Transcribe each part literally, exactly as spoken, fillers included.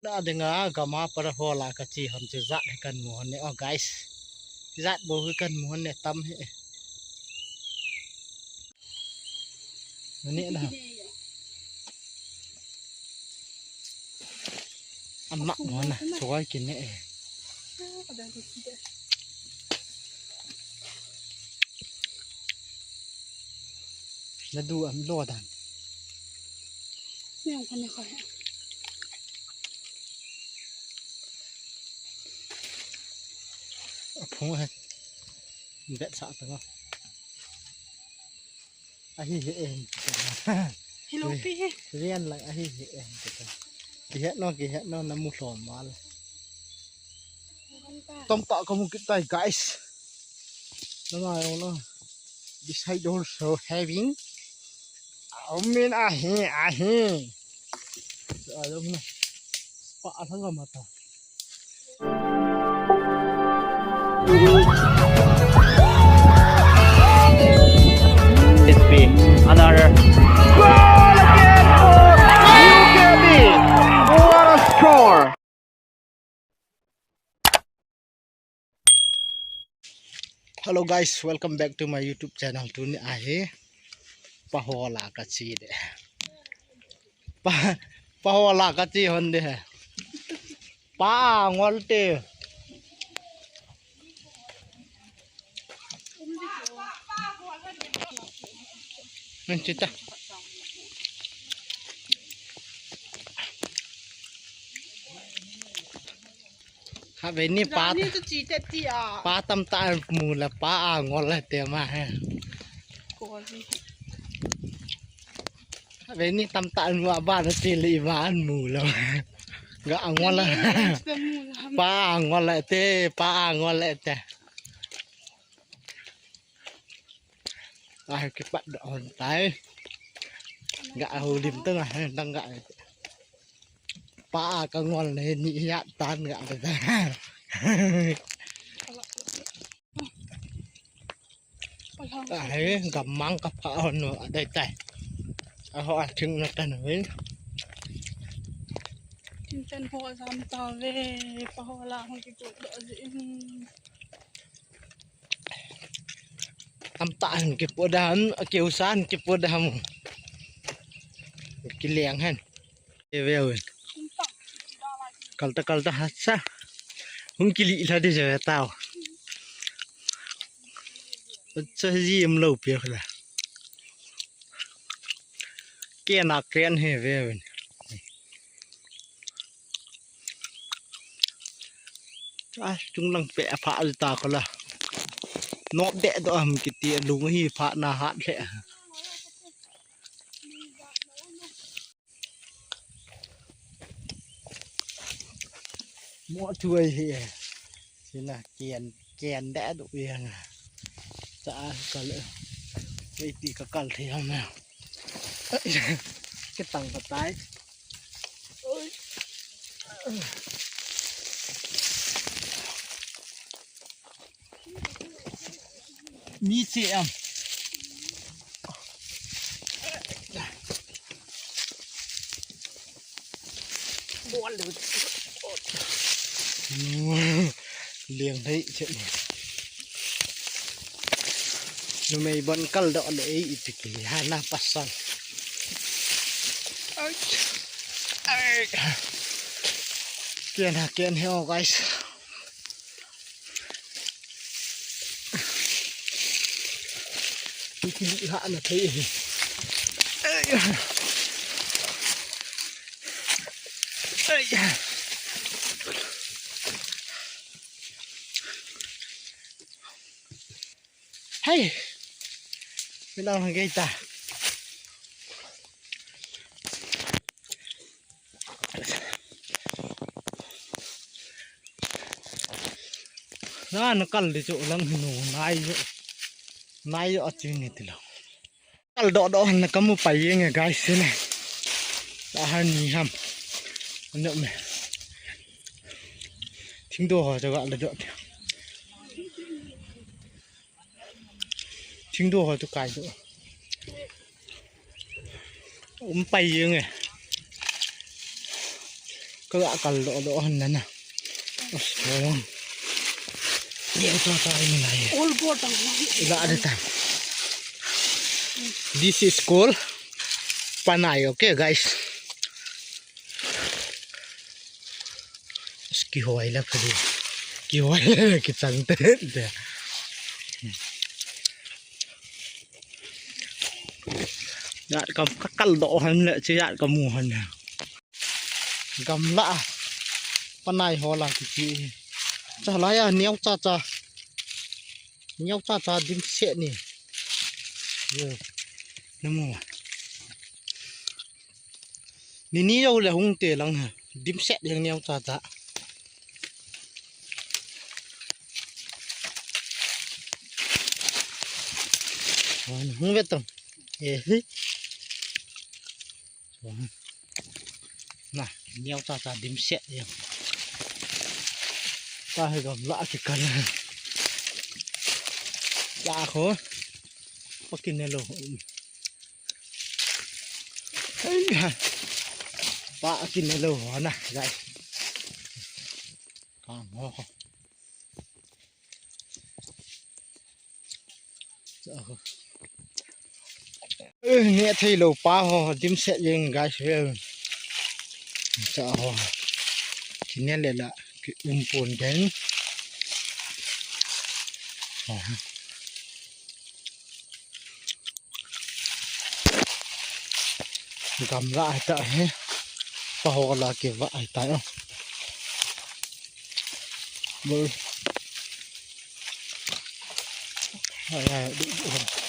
Ta dinga gam a para hola kache hon chu jat hi kamu hon ne, oh guys. Jat bou hi kamu hon ne, tam hi. Ani na. Ama mo na, suwai kin ne. Nadu am lo dan. Ni ang kanya kaya. Aphung ha. Bet sa tanga. Ahi he eh. Hello, pi he. Rian lang ahi he eh. Kihet no, kihet no, namu lhom mal. Tamtah kamu kit tai, guys. Nanga yong no. Beside also having. Amin ahi, ahi. Alam na. Pa alang mata. It's me, another goal again for U K B. What a score! Hello guys, welcome back to my YouTube channel. Tuni ahi pahola kache de. Pa, pahola kache hon de he. Pa ngol te. Nang chita. Ha, ve ni pa. Ni tu chi te ti a. Pa tamtah mu la pa a ngol la te ma he. Ko ni. Ve ni tamtah nu a ba na ti li ma an mu lo. Ga angol la. Pa angol la te, pa angol la te. Ai, kipat da on tai. Ga ahu lim tang a, tang ga. Pa kangol le ni ya tan ga da. Ahe, gamang ka pa ono adai tai. Aho ating na tan wen. Tin tan ho jam ta ve, pahola ho ki ko do jin. Tamtah hin kipu da ham, akiusan kipu da ham. Kileng hen. Eve ven. Kalta kalta hasa. Hung kili la de je tao. Acha ji em lo pe la. Kena ken he ve ven. A, chunglang pe pha ta ko la. Nop de do ham kiti lung hi pha na hat le. Mo tu ai he. Sina ken, ken de do yang. Cha kal. Kei ti ka kal the ham na. Ke tang ka tai. Mi che am. Liang thei che ni. Numei bon kal do le ei ipi kili ha na pasal. Ai. Ai. Ken ha ken he o guys. Kili ha na thei. Ai. Ai. Hai. Bilang lagi ta. Na, na kal di chu lang hinu, nai yo. Nai yo a ching ni ti lo. Kal do do na kamu pai yeng e guys ne. A ha ni ham. Ano me. Thing do ho cha ga la do. Thing do ho tu kai do. Um pai yeng e. Akal doh doh han na na. Os, boyong. Ye to ta ini lai. All go down. Ila ada ta. This is called panai, okay, guys. Kihoi la phadi. Kihoi la kichang te. Yat kam kakal doh han le chi yat kamu han. Gamla a panai ho la kichi. Cha la ya neo cha cha. Neo cha cha dim se ni. Yo. Namu. Ni ni yo le hung te lang ha. Dim se yang neo cha cha. Hung ve tong. Eh. Na, neo cha cha dim se yang. Ta he gamla kikal. La ko. Pakin ne lo. Pakin ne lo na, guys. Ka ngo ko. Cha ho. Eh, ne thei lo pa ho, dim se yang, guys, vel. Cha ho. Kine le la, ki um pon den. Ho. Gamla ai ta he. Pa ho la ke va ai ta. Bol. Ai ai, du, du,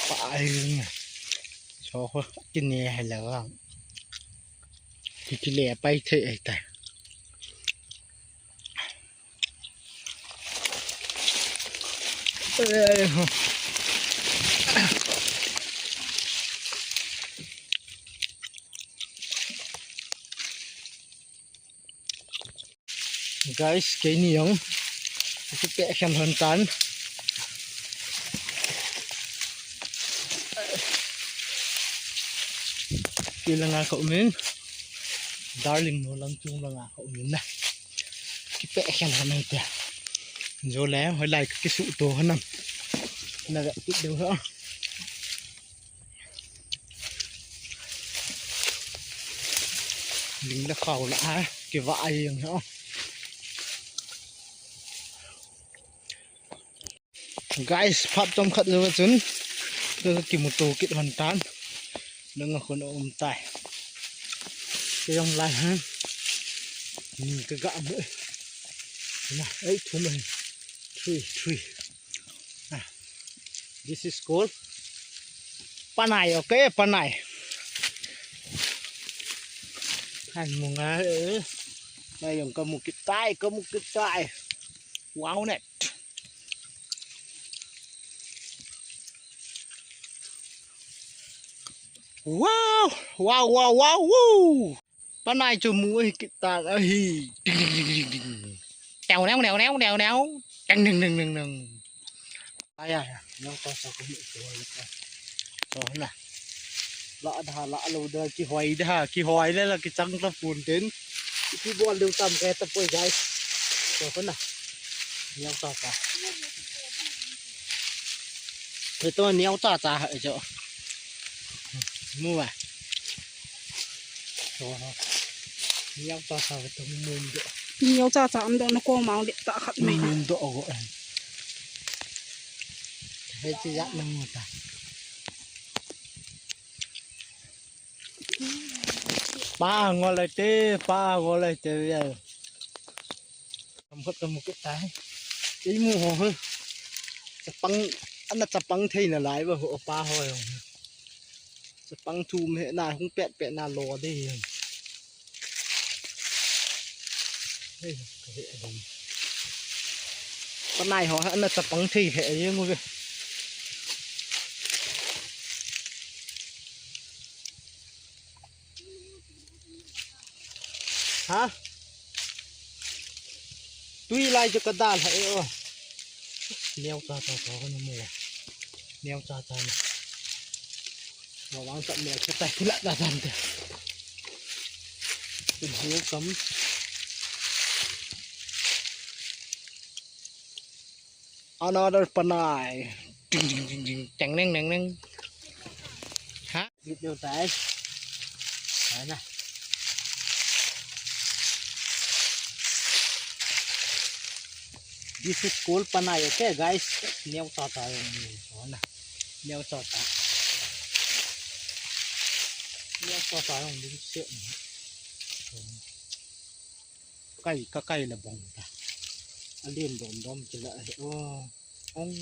pa ai. So ho, kine he la va. Kikile pai the ai ta. Guys, keini jong. Kipeh khen lhon tan. Kei langa ka um in. Darling nu lang chung langa ka um in na. Kipeh khen lhon te. Jo le, hoilai ka kisuto lhon am. Na ga kit deu ho. Ling le khao la ha, kiva ai jong ho. Guys, phat chomkhat jou chun, ka kimuto kit lhon tan. Nang a khun um tai. Kei jong lai ha. Ni ka ga mu. Na, ei, thum e. Three, three. Ah, this is called panai, okay, panai. Hai, mu nga, eh. Nai jong ka mu kit tai, ka mu kit tai. Wow, net. Wow, wow, wow, wow, woo. Panai chu mu ahi kit ta ahi. Ding, ding, ding, ding, ding. Teo, neo, neo, neo, neo, neo. Ding, ding, ding, ding, ding. Ai, ai, ai. Neo ta sa ko ni ko ni ta. So, na. La da, la lo da, kihoi da, kihoi le la kichang ta pon ten. Ipi bol deu tam ka ta poi, guys. So, ko na. Neo ta sa. Ito neo ta sa, ito. Mu a. Neo ta sa to mun do. Neo ta sa am do na ko mang de ta khat me. Mun do go. He chi ya na mu ta. Pa ngol lai te, pa ngol lai te ya. Kam khat kam kit tai. Ei mu ho he. Chapang, ana chapang thei na lai ba ho pa ho jong. Chapang thum he na hung pet pet na lo de. Hei, ka he a ding. Panai ho ana chapang thei he jeng u ve. Ha? Tui lai chu ka dal ha e o. Neo cha cha cha ko na mu. Neo cha cha na. Wa wang sa neo cha cha kila da dan te. Kun hiu kam. Another panai. Ding, ding, ding, ding. Teng, neng, neng, neng. Ha? Video tai. Hai na. This is called panai, okay, guys? Neo sa sa yung, oh, na. Neo sa sa. Neo sa sa yung, din siya. Kai, ka kai la bong ta. Alin dom dom kila. Oh. Ong.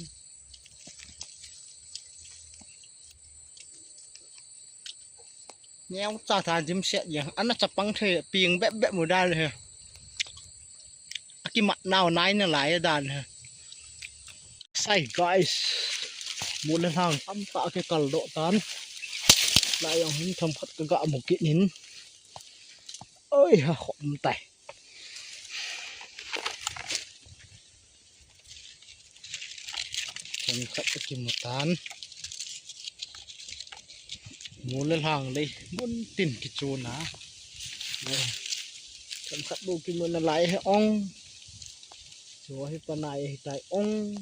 Neo cha tha jim se jeng. Ana chapang the ping bep bep mu dan he. Akimat nau nai na lai dan he. Sai guys. Mu le hlang tam ta ke kal do tan. Lai jong hin tham khat ka ga mu kit in. Oi ha khom tai. Chomkhat akimu tan. Mu le hlang lei mun tin kichuna. Chomkhat bou kimu nalai he ong. Chu hi panai hi tai ong.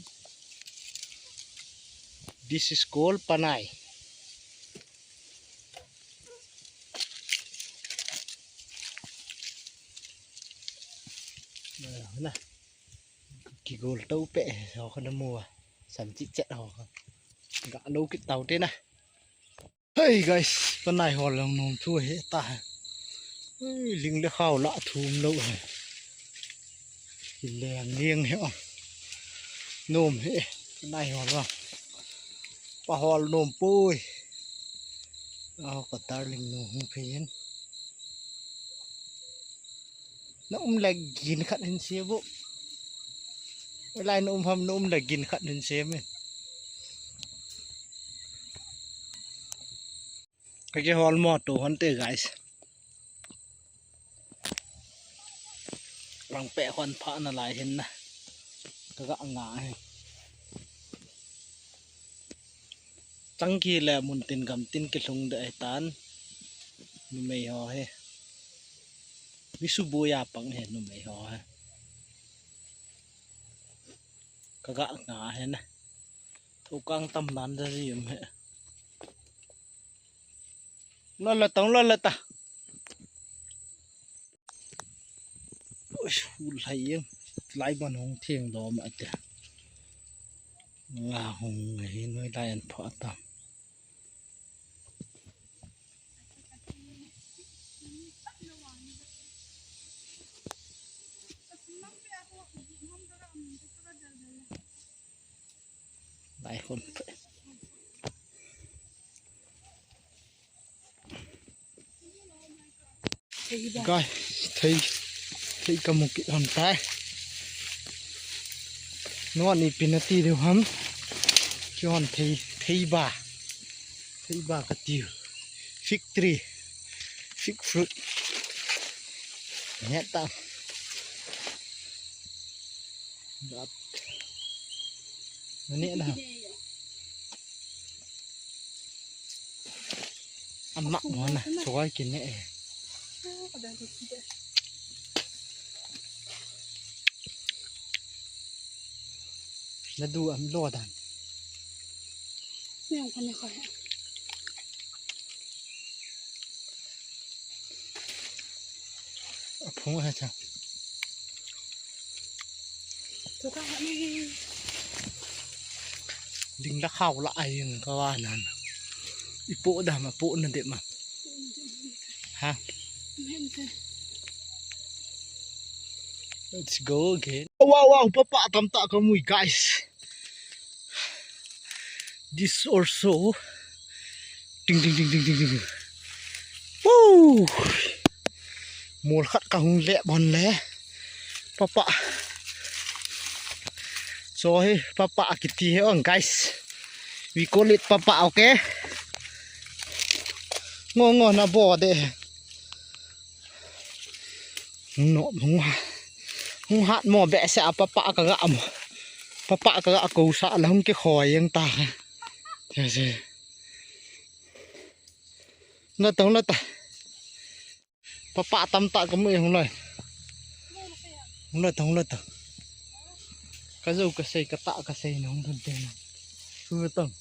This is called panai. Na. Kigol to pe, ho kha na mu a. Sam chi chet ho kha. Ga lo kit tau te na. Hey guys, panai hol long nom thu he ta. Hey, ling le khao la thum lo he. Kileng lieng he. Nom he, panai hol long. Pa hol nom poi. Oh, ka darling nu hung phei hin. Na um le gin khat hin se bu. Lai na um ham na um le gin khat hin se me. Ka ke hol mo to hon te guys. Lang pe hon pha na lai hin na. Ka ga nga he. Changki le mun tin gam tin kilhung de ai tan. Numei ho he. Visu bu ya pang he numei ho he. Ka ga nga he na. Thokang tam nan da ji um he. Lo la tong lo la ta. Ui, hu lai jeng. Lai ban hung theng dom ate. Nga hung ngai noi lai an pha ta. Lai khun. Guys, thei, thei ka mu kit hon tai. Nuan ipi na ti diu ham. Ki hon thei, thei ba. Thei ba ka tiu. Fig tree. Fig fruit. Nge ta. Dat. Nge da. Ama mo na, choi kin ne. Na du am lo dan. Ni ang kani ko. A phung ha cha. Tu ka ha ni. Ding la khao la ai ing ka wa nan. Ipo da ma po na de ma. Ha. Let's go again. Wow, wow, papa tam ta ka mui guys. This also. Ding ding ding ding ding ding. Woo! Mol khat ka hung le bon le. Papa. So hi papa kiti hi ong guys. We call it papa, okay? Ngo ngo na bo de. Hung no, hung ha-, hung hat mo be se a papa ka ga mo. Papa ka ga ko sa la hung ke khoi yang ta. Ya se. Na tong la ta. Papa tam ta ka mu hung lai. Hung lai ta, hung lai ta. Ka jou ka sei, ka tah ka sei na hung thun te na. Su tong.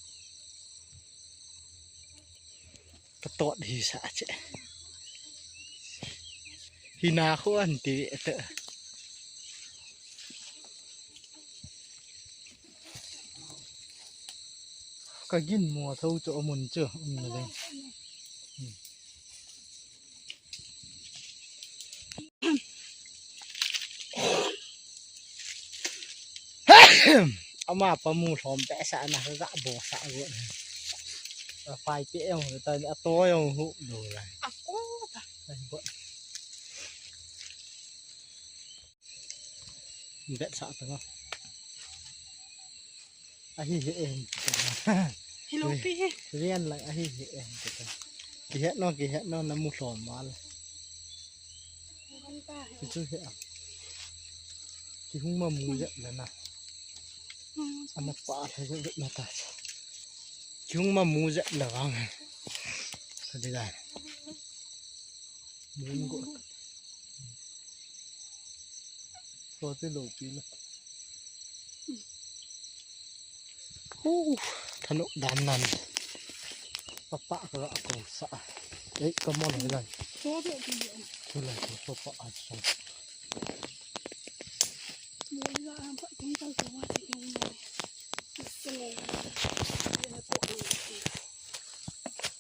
Ka tot hi sa che. Hi na khu an ti ve ta. Ka gin mo tho chu amun chu um na le. Ama pa mu lhom pe sa na, za bo sa go. A pai pe yong ta, a to yong hu lo la. A ko ta. Ai bo. Bet sa ta. Ahi he em. Hello pi he. Rian lang ahi he em. Ki he no, ki he no, na mu lhom mal. Ki chu he. Ki hung ma mu jep le na. Ama pa le jep na ta. Ki hung ma mu jep le vang. Ka di dai. Mun go. Ko te lo pi na. Hu, thanu dam nan. Papa ka ga ko sa. Ei, come on, lai. Ko te pi. Tu lai ko papa a sa. Mo la pa kung ka ko ma ti ko.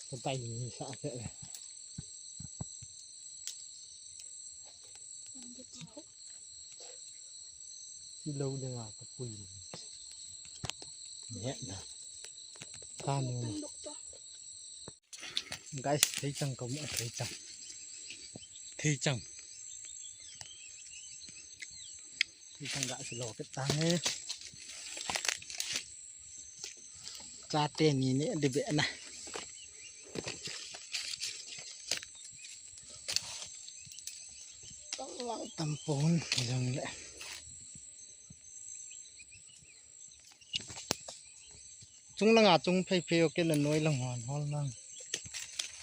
Ko tai ni sa te. Ti lo de nga ka pui. Ne da. Ka nu. Guys, thei chang ka mu, thei chang. Thei chang. Thei chang ga si lo ke ta ne. Chate ni ni di be na. Tampon jong le. Chung langa chung phei phei o ke na noi lang hon hol nang.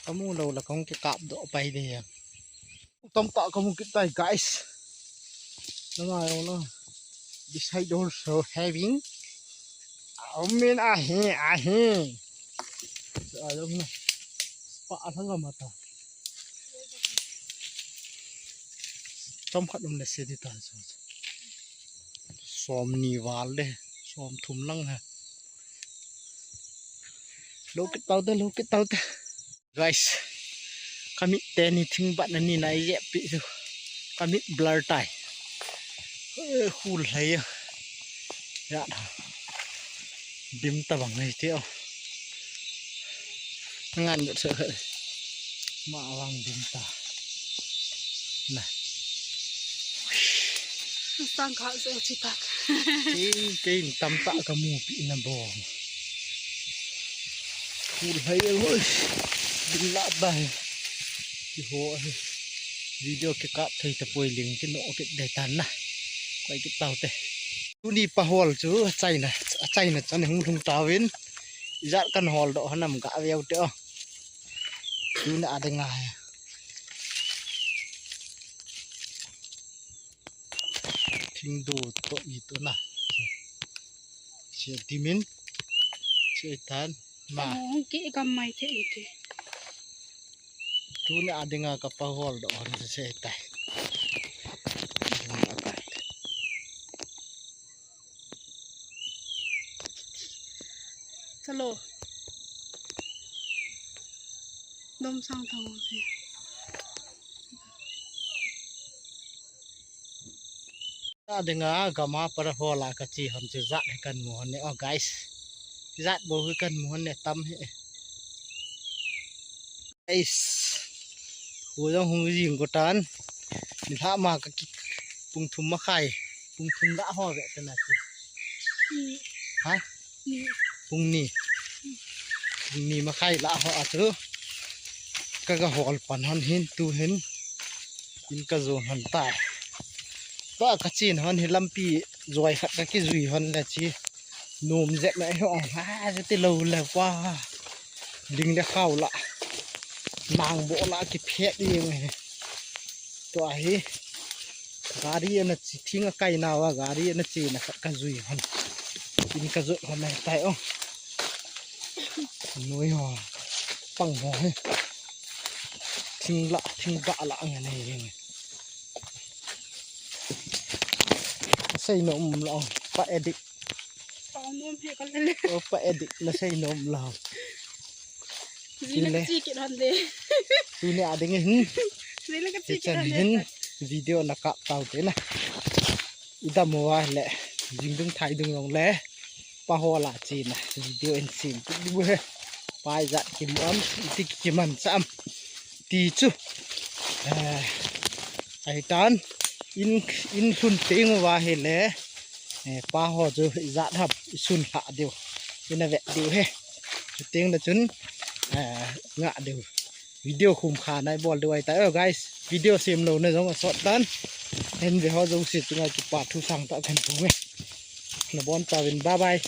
Kamu lo la kong ke kap do pai de ya. Tam ta kamu kit tai, guys. Nanga yo na. This side also having. Amen ahi, ahi. Ayong na. Pa athang mata. Chomkhat um le se di ta. Som ni val de. Som thum lang ha. Lo kit tau te, lo kit tau te. Guys, ka mit teni thing bat na ni na i jep pi chu. Ka mit blur tai. Eh, khul hlei a. Ya da. Dim ta bang nei te o. Ngan dot se. Ma vang dim ta. Na. Sang kha se chi tak. Kei, kei tam ta ka mu pi na bo. Khul hai hoi. Dim la ba. Ki ho hai. Video ki kap thei ta poi ling ki no ki de tan na. Koi ki tau te. Tuni pa hol chu China, China chan hung lhung tawin. Ijat kan hol do hanam ga veu te o. Tuni a de nga. Thingdu to i to na. Sia dimin. Sia tan. Ma. Hung ki gam mai the i te. Tuni a dinga ka pa hol do hon se tai. Chalo. Dom sang thang se. A dinga gama para hola ka chi hon chu jat he kan mu hon ne o guys. Jat bo he kan mu hon ne tam he. Guys. Hu jong hung jing ko tan. Ni lha ma ka ki pung thum ma khai. Pung thum la ho ve ta na chi. Ha? Pung ni. Pung ni ma khai la ho a chu. Ka ga hol pan hon hin tu hin. In ka jon hon tai. Pa ka chin hon hi lampi joi khat ka ki jui hon le chi. Nom jep na ho ha je ti lo le pa. Ling le khau la. Nang bo la ki phet ni me. To a hi. Gari ana chi, thing akai nauva gari ana chena khat kajui hon. In kajot hon ahitai o. Noi ho. Pang ho hi. Thing la, thing ga la ngan hi. Sei nom lo. Pa edik. Panom he kalele. O pa edik nasei nom lo. Jile. Chi kit hande. Tuni a ding hin. Jile ka chi kit hande. Hin video nakap tau te na. Idam hoa le. Jing dung thai dung long le. Pa ho la chena. Video in sim. Tu du he. Pai jat kimu am. Iti kiman cham. Ti chu. Eh, ahitan. In, in lhun teng uva hile. Eh, pa ho chu ijat ham, isun lha diu. Ina ve diu he. Chuteng le chun, eh, nga diu. Video khum kha nai bol diu ahitai. Oh, guys, video sem lou na jong asot tan. Hin ve ho jong si chunga kipa thu sang ta kan thu nge. Nabon chauvin, bye bye.